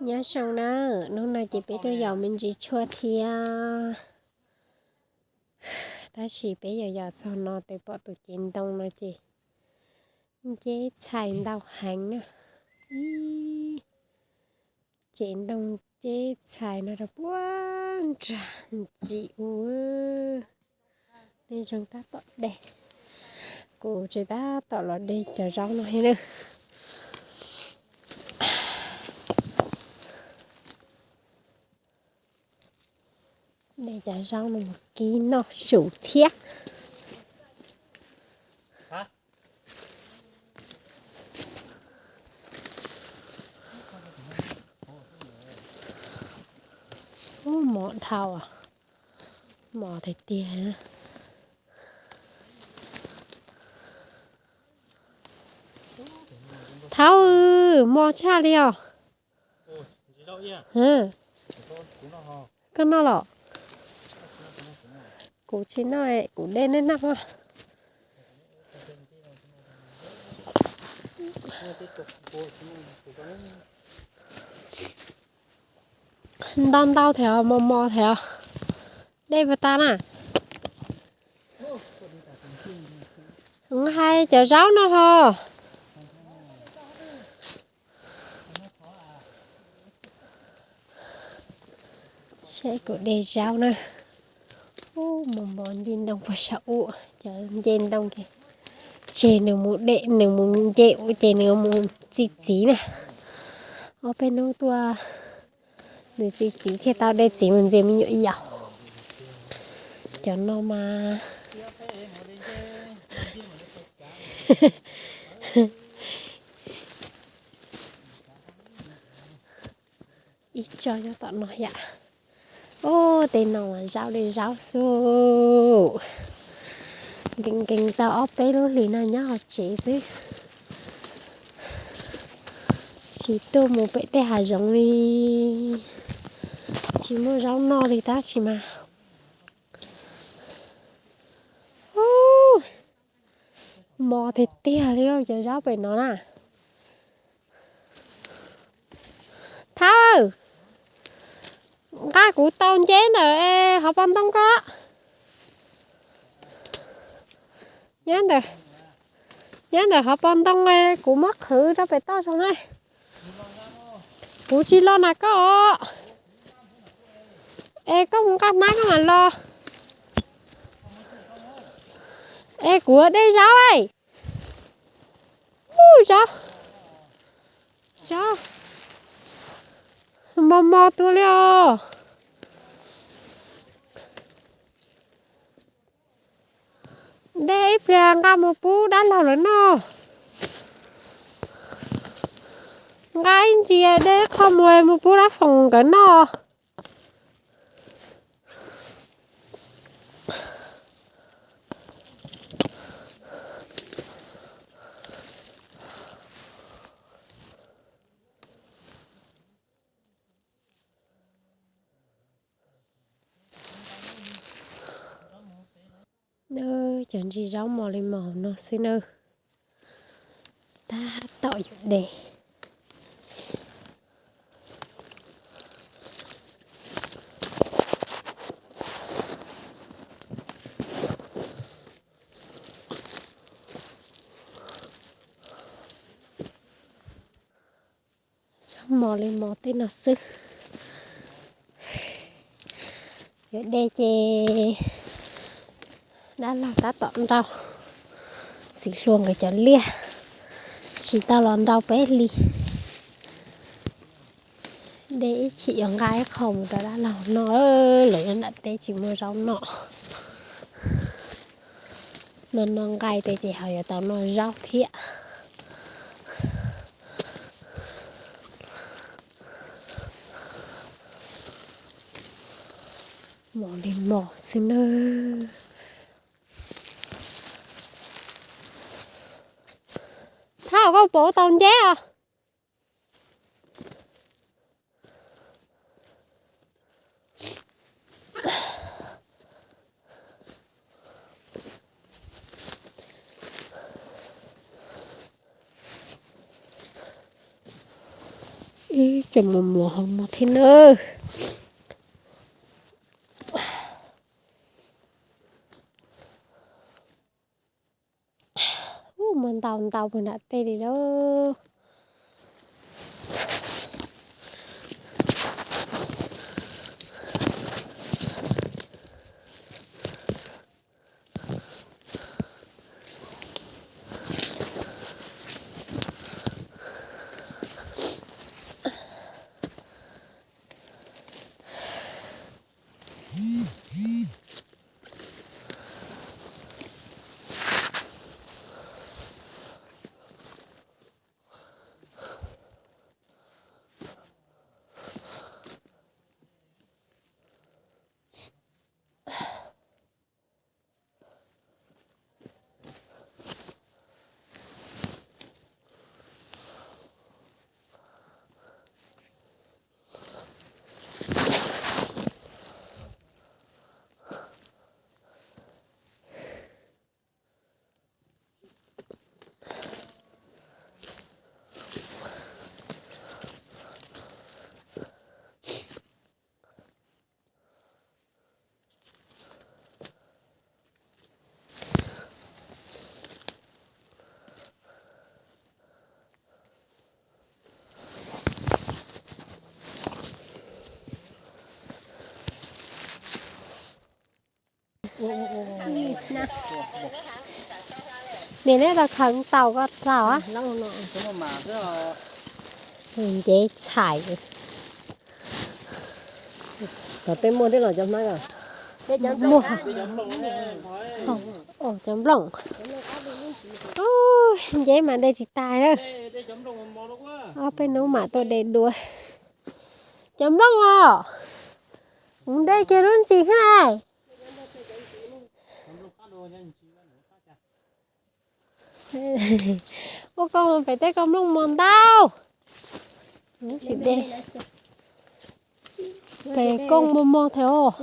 Nyob zoo na, hnub no ces peb tuaj yos me ntsis tshuaj thiab. Tab sis peb yos yos txog no ces pom tus cev ntoo no ces nceb txhais ntau heev na. Ib cev ntoo nceb txhais no rau puag nram ntsis u. Tej zoo tab tom de. Kuv tseem tab tom los de cov zaub no thiab na. De cov zaub no mus kib noj su thiab. Ub, mos dhau, mos tiag tiag. Thaub, mos tshaj li os. Koj noj los? Kuv tsis noj, kuv de nej noj. Ntau ntau thiab mos mos thiab. De puas tas na? Hais cov zaub no ho. Seb kuv de zaub na. Ub, mus mos nce ntoo puag saum ub, cov nce ntoo ces tseg nws mus de, nws mus nce ub ces nws mus txi txiv na. Ob peb hnub tuaj nws txi txiv thiaj tau de txiv mus ntxias me nyuam yaus. Cov no mas ib tsob nyob tom no yam. Ub, tej no mas zaub li zaub xwb. Nkees nkees tau ob peb lub hlis no nyob hauv tsev xwb. Tsis tuaj mus pem tej hav zoov li, tsis muaj zaub noj li tab sis mas. Ub, mos tiag tiag li cov zaub pem no na. Thawj, nqa kuv tau nceb ntawm hauv paus ntoo ko. Nyob ntawm, nyob ntawm hauv paus ntoo, kuv muab qhwv rau pem toj zoo na. Kuv tsis los na koj. Es koj mus nqa hnab koj mam los. Es kuv de zaub. Ub, zaub, zaub mos mos tuaj li os. De ib pliag nqa mus pub dab laug lawv noj. Nqa ib ntsis de qho mus, mus pub dab foom nkawd noj. Cov ntsis zaub mos li mos no xwb nawb. Tab tom yuav de. Zaub mos li mos tej no xwb. Yuav de ces dab laug tab tom nrau txiv hluas nkawd cov liaj, tsis tau los nrau peb hli. De ib chim yuav nqa ib qho mus rau dab laug noj, lawv nyob nram teb tsis muaj zaub noj. No no nqaij tej ces ho yuav tau noj zaub thiab. Mos li mos xwb nawb. Thab, koj puas tau nceb os? Ib Tseem mos mos ho mos thiab nawb. Ub, mos ntau ntau puag nram tej li lauj. Niam, neb tau khaws taus ko tau a? Ncev txhais. Tom peb muaj thiab los cov hmab os? Muaj. Cov nplooj. Ub, ncev mas de tsis tas lawm. Ob peb hnub mam tuaj de dua. Cov nplooj os. Kuv de kiag lub ntsis xwb na. Ua koj pem tej ko nplooj mos ntau. Tsis de. Pem koj mos mos thiab os.